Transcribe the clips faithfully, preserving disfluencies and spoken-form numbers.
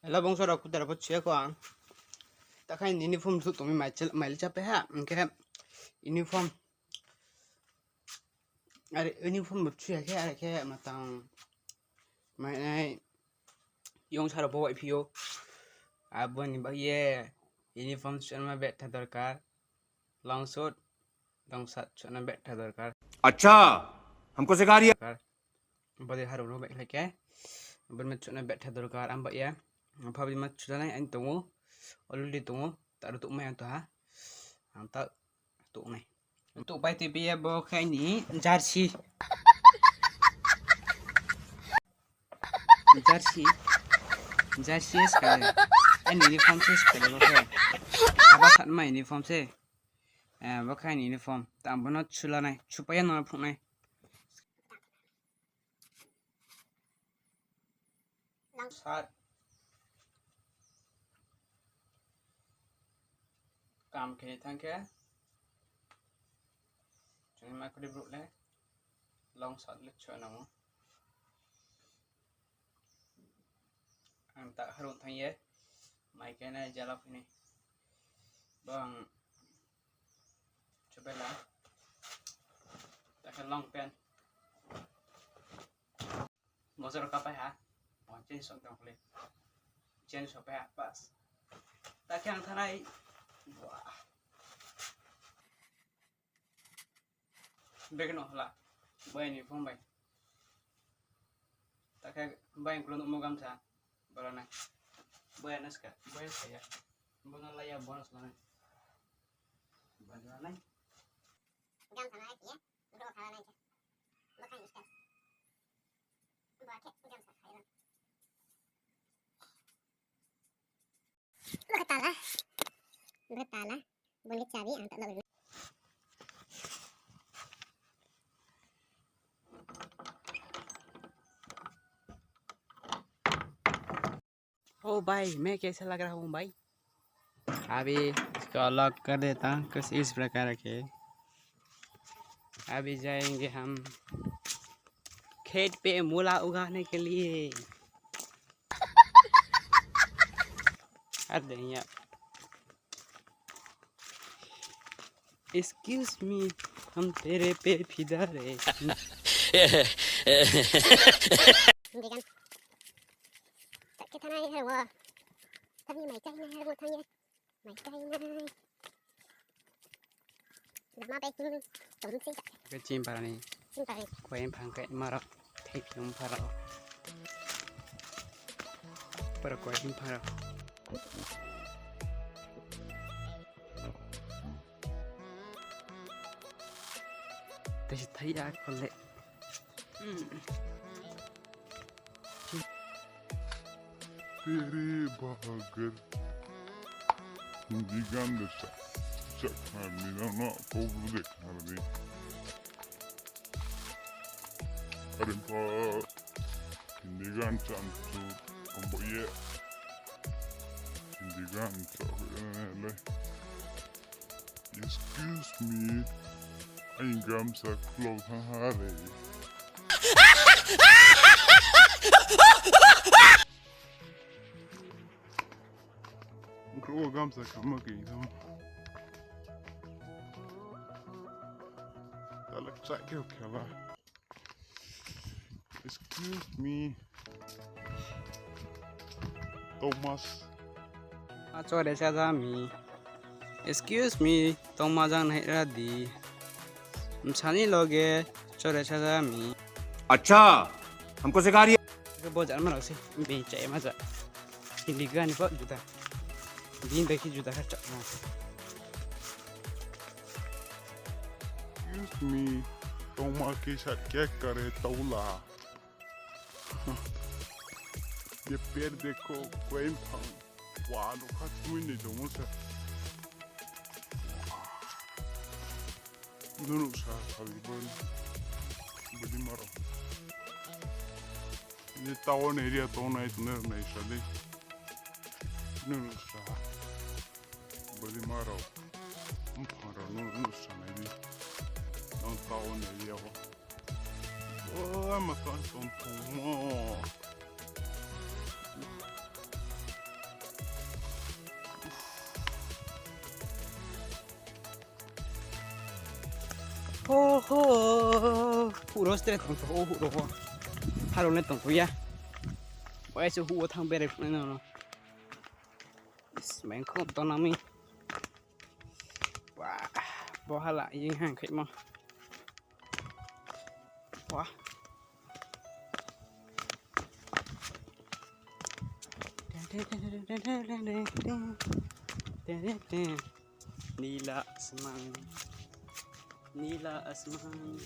Hello, bongso rao, kuta rao pho chuya kho ang. Takhai ni uniform suh tongmi mai chel-, mai le chapai ha, hing khe uniform. Are uniform bo chuya khe, are khe matang mai nai yongsa rao pho waiphi ou. Abo ni baoh ye uniform suh ma betha dorkar. Long suit, long shirt suh na betha dorkar. अच्छा, हमको सिखा रही है। Dorkar. Body harung no bai khlai khe. Body ma suh na betha dorkar, ang bai ya. Ang pha body ma suh nai, ang tong ou. Already tong ou. Ta ru tuh mai ang to ha. Ang ta tuh nai. Tuh bai tui bai ya bo khai ni jersey. Jersey. Jersey skale. Ani uniform se skale bo khe. Aba khat ma uniform se. Eh, bo khe ani uniform. Tang bono chula nai. Chupaya no phung nai. Sat. Kam khe thang khe. Chini ma kri brouh le. Long shirt le chua nang ou. Ang ta harung thang ye. Mai khe nai jala phini. Bo ang chubela. Ta khe long pant. Mojor kapai ha. Mo change song tong khle. Change song pai ha pas. Ta khe ang thanai. Wah. Bag no hla. Bai ni phone bai. Ta khe bai kulo nuhmo gamsa. Bala nai. Bai na ska. Bai sa ya. Bono la ya bonus la nai. Bala nai. Gamsa na ya. Bro khala nai khe. Bo khan ista. Bo khe gamsa khala. Bo khe tala. Bo khe tala. Bo ni chabi ang ta log. ओ भाई, मैं कैसा लग रहा हूँ भाई? अभी इसको अलग कर देता हूँ कुछ इस प्रकार के। अभी जाएंगे हम खेत पे मूला उगाने के लिए। अरे यार। Excuse me, हम तेरे पे फिदा रे। Bigan. Tak kita nai herbo. Tami mai kai nai herbo tang ye. Mai kai nai. Nama bai tum tum si tak. Ke chim para ni. Chim para ni. Koi phang kai maro. Thai tum para. Para koi para. Tei thai ya kole. Tere bahagar. Hindi gan de sa, sa khani na na ko bu de khani. Are pa Hindi gan chan chu kombo ye. Hindi gan cha le. Excuse me. Aini gamsa khlou thanng ha le. Khlou gamsa kama khe thanng. Talak cha khe khe ba. Excuse me. Thomas. A chore saja mi. Excuse me, tongma jang nai ra di. Bsa ni loge chore saja mi. अच्छा, हमको सिखा रही है। Bo jar ma rao se, bini chai ma ja. Hindi gan ni pho juda. Bini bai khe juda kha chak ma. Excuse me, tongma kisa kek kare taula. ये पेड़ देखो, कोई फंग। Wa, nokha tmui ni tongmo se. Nunu sa, kali bon. Bodi maro. Ni town area tongnai, tongnai, nai sa di. Nunu sa. Bodi maro. Mphang rao no, no sa nai di. Nang town area wo. O, ma tang tong tong mo. Ho, huro stre tong to, o huro ho. Haro ne tong to ya. Bai se hu o thang bere phung no. Is, main khop to nami. Wah, bo hala ying hang khai mo. Wah. नीला आसमान, नीला आसमान।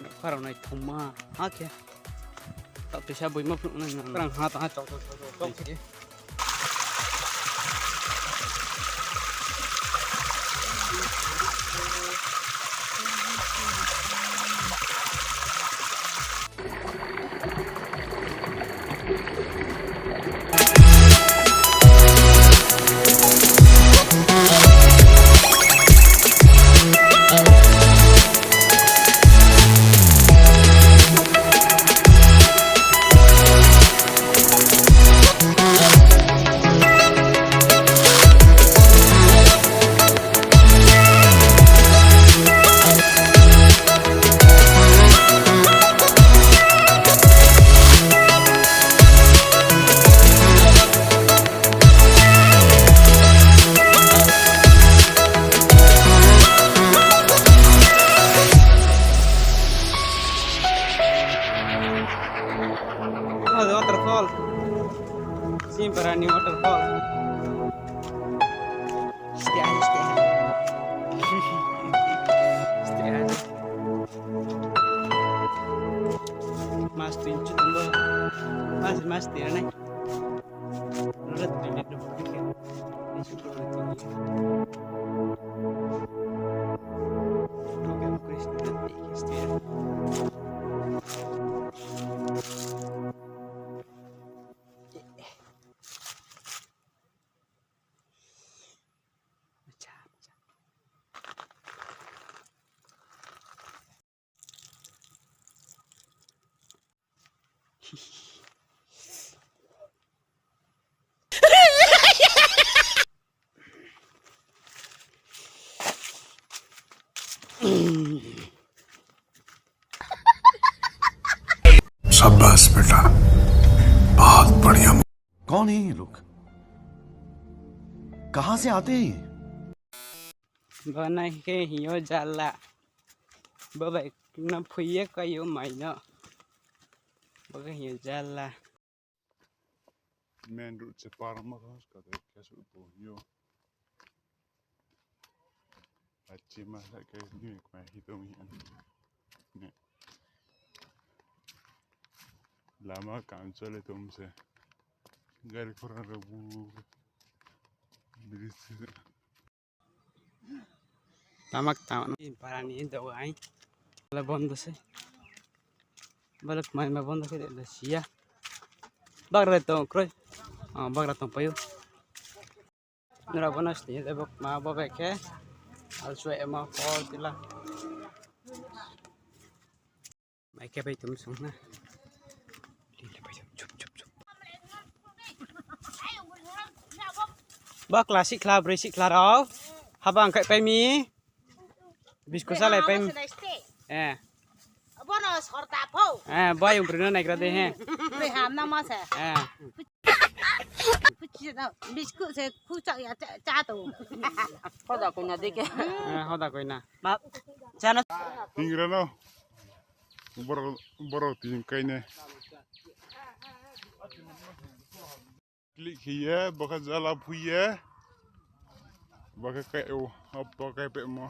Nokha rao naithoma ha khe. Taoh tuisa boima phnuh nai nang. Rang ha tang ha chok chok chok chok chok. Oh, the waterfall. Simpara ni waterfall. Stay high, stay high. Stay high. Mas tu inchu tumbo. Mas, mas tira nai. Rura tu ni tu. शाबाश बेटा, बहुत बढ़िया। कौन है ये लोग? कहां से आते हैं ये? Bo nai khe hing yo jala. Bo bai no phui ye kai yo mai no. Bo khe hing yo jala. Main road se par ma kha, ka de khe su bo hing yo. Achi ma sa khe ni kma hi tong hi an. Ne. Lama kam chole tong se. Gari khora rao bu. Bridge. Tamak tang para ni dogai. Bala bondo se. Bala kmai ma bondo khe de siya. Bagra tong kroi. Ah, bagra tong payo. Nura bono sini de bok ma bo bai khe. Alsua ema hor tila. Mai khe bai tum sung na. Chup, chup, chup. Ba class six class, broi six class rao. Haba ang khai pai mi. Biscuit salai pai mi. Eh. Bono sorta pho. Eh, bai ang broi no naigra de he. Broi ham na ma se. Eh. Biscuit se khu chak ya cha to. Hoda koina de khe. Eh, hoda koina. Ba, chana. Hingra no. Borok, borok tin kaine. Klik khe ye, bo khe jala phui ye. Bo khe kai o, abo kai phaimo.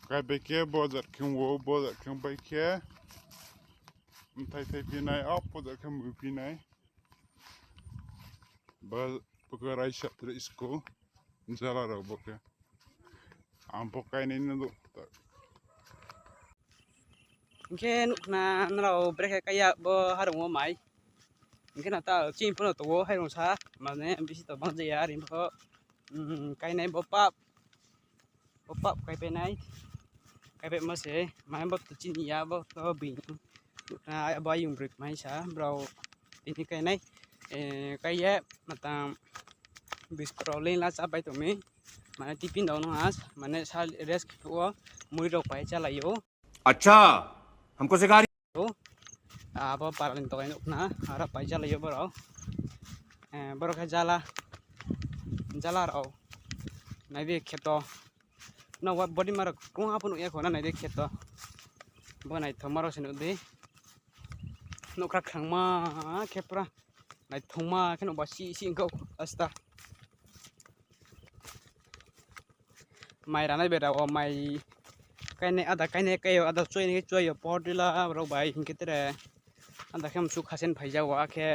Kai bai khe bo jat khe o, bo jat khe bai khe. Mthai thai phinai, abo jat khe mui phinai. Bo, bo khe raisa tre school. Jala rao bo khe. Ang bo kainai no do. Hing khe nuh khna nrao brekhe kai ya bo harung wo mai. Hing khe na ta chini pho no tong ou, hairung sa, mane bisi to bang jaya, are pho, mm, kainai bo pap, bo pap kaipainai, kaipaimo se, mane bo to chini ya, bo to bini. Nuh khna abo ayong broi kmai sa, brao tini kainai, eh, kai ye, matang, biskut rao leing la chá pai tong mi, mane tiffin rao no ha, mane sa rest khe phuh wo, muri rao pai chálai ou. अच्छा, हमको सिखा रही। Abo para ni tokai nuh khna, aro pai chálai ou brao. Eh, brao khe jala, jala rao. Nai di kheto. No wa body maro krung ha pho nuh ya kho na, nai di kheto. Bo naithaoma rao se nuh di. Nouhkhra khrangma khe pura naithaoma khe nuh ba si si ongkha asta. Mai ranai bera wo mai kainai, ada kainai kai yo, ada chuainai khe chuai yo, power tiller rao bai hing khe tre. Ada khe msu khasen phai ja wo, akhe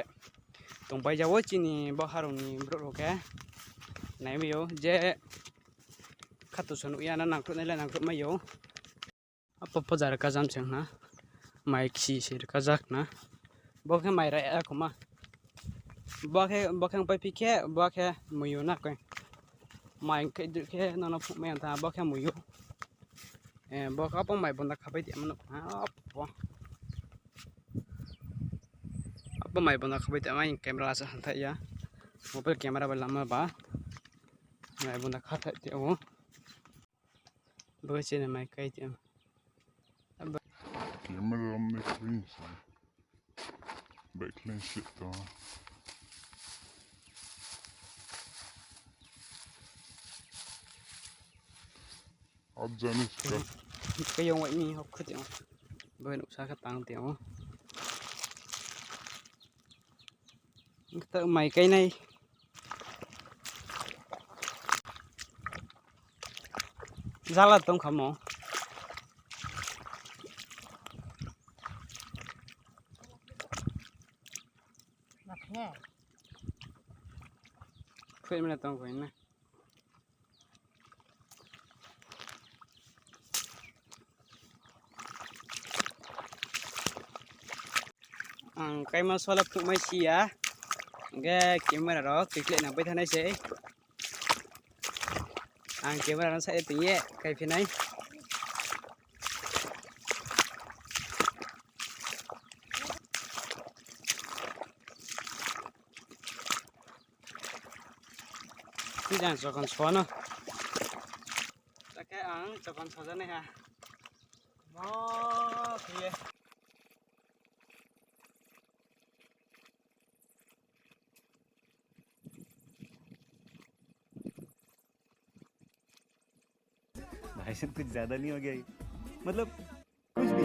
tongpai ja wo chini bo harung ni brouh rao khe. Nai mai ou je khato so nuh ya na, nangkhruh nai le nangkhruh mai ou. Apo poja rkha jam se khna. Mai kchi se rkha ja khna. Bo khe mai ra ya khoma. Bo khe, bo khe pai phi khe, bo khe mui ou na koi. Mai khe dri khe nono phung mai tha, bo khe mui ou. Eh, bo khe apo mai bonda khapai tongmo nuh khna, apo. Apo mai bonda khapai tongmo, camera la sa hanthaih ya. Mobile camera bai lama ba. Mai bonda khathai tong ou. Bo chini mai kai tong ou. Camera lam ni screen sa. Backline shit to. Abjani ska. Kayong wai ni hok khuti. Bo nuksa khe tang tong ou. Kta mai kainai. Jala tong khamo. Phui mene tong koi na. Ang kaima sola phnuhmai si ya. Hingkhe camera rao tikle nang pai thanai sei. Ang camera no side tong ye kaiphi nai. Tini ang chokon sono. Takhe ang chokon sojanai ha. Mo khe ye. भाई साहब, कुछ ज्यादा नहीं हो गया ये? मतलब, कुछ भी।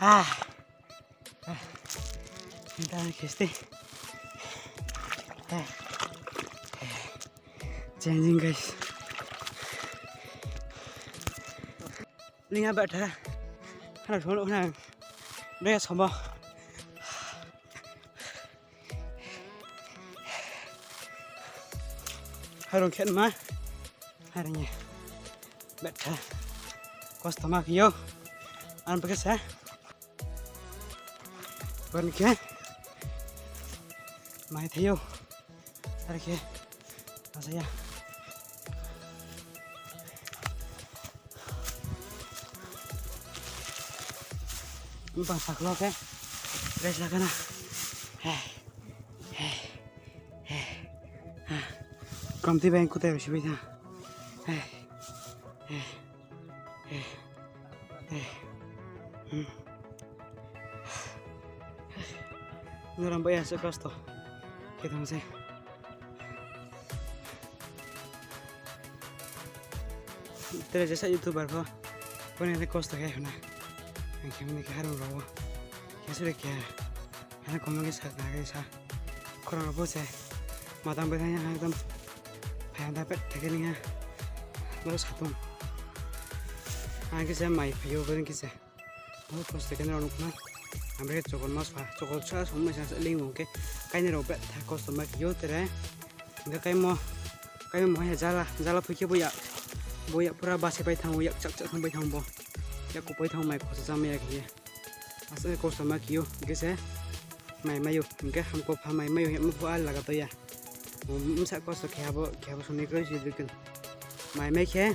Ah. Ah. Ini khisti. Ah. Changing, guys. Ning a betha. Hana sono hana. Bre somo. Harung khe ma. Harung ye. Betha. Kosto ma khe yo. Ang pake sa. Bani khe. Mai the yo. Are khe. Asa ya. Bang saklo khe. Rest la kana. He. He. He. Ha. Kamti bang kutai bisi bai tha. He. He. He. He. Hmm. Noram bai asa kosto. Khe thang se. Tere jesa YouTuber pho. Kone ne kosto khe hna. Ang khe mani khe harung rao. Khe sure khe. Hana comment khe sa na khe sa. Khorang rao pho se. Matang bai thang ya ekdom. Phai ang da pet theke ni ya. Bo satung. Ang khe se mai phai yo bo khe se. Bo kosto khe nrao nuh na. Ang bai khe chokol ma sa, chokol sa song mai sa ling mung khe. Kaini rao betha kosto ma khe yo tere. Hingkhe kaimo, kaimo hai jala, jala phui khe bo ya, bo ya pura base pai thanng o, yak chak chak thanng pai thanng bo. Yak kupai thanng mai kosto cha mai ya khe ye. Asa kosto ma khe yo, hingkhe se mai mai yo, hingkhe hamko pha mai mai yo, hingkhe ma pho al laga to ya. Bsa kosto khe abo, khe abo song ni kroi si dukun. Mai mai khe.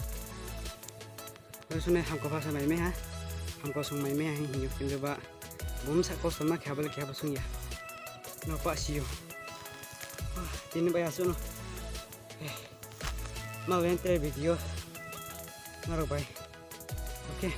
Bo song ni hamko pha sa mai mai ha. Hamko song mai mai ha hing hing yo, kintu ba. Bo bsa kosto ma khe abo le khe abo song ya. No pa si yo. Ah, tini bai asuh no. Eh. Ma bai tre video. Nrao bai. Okay.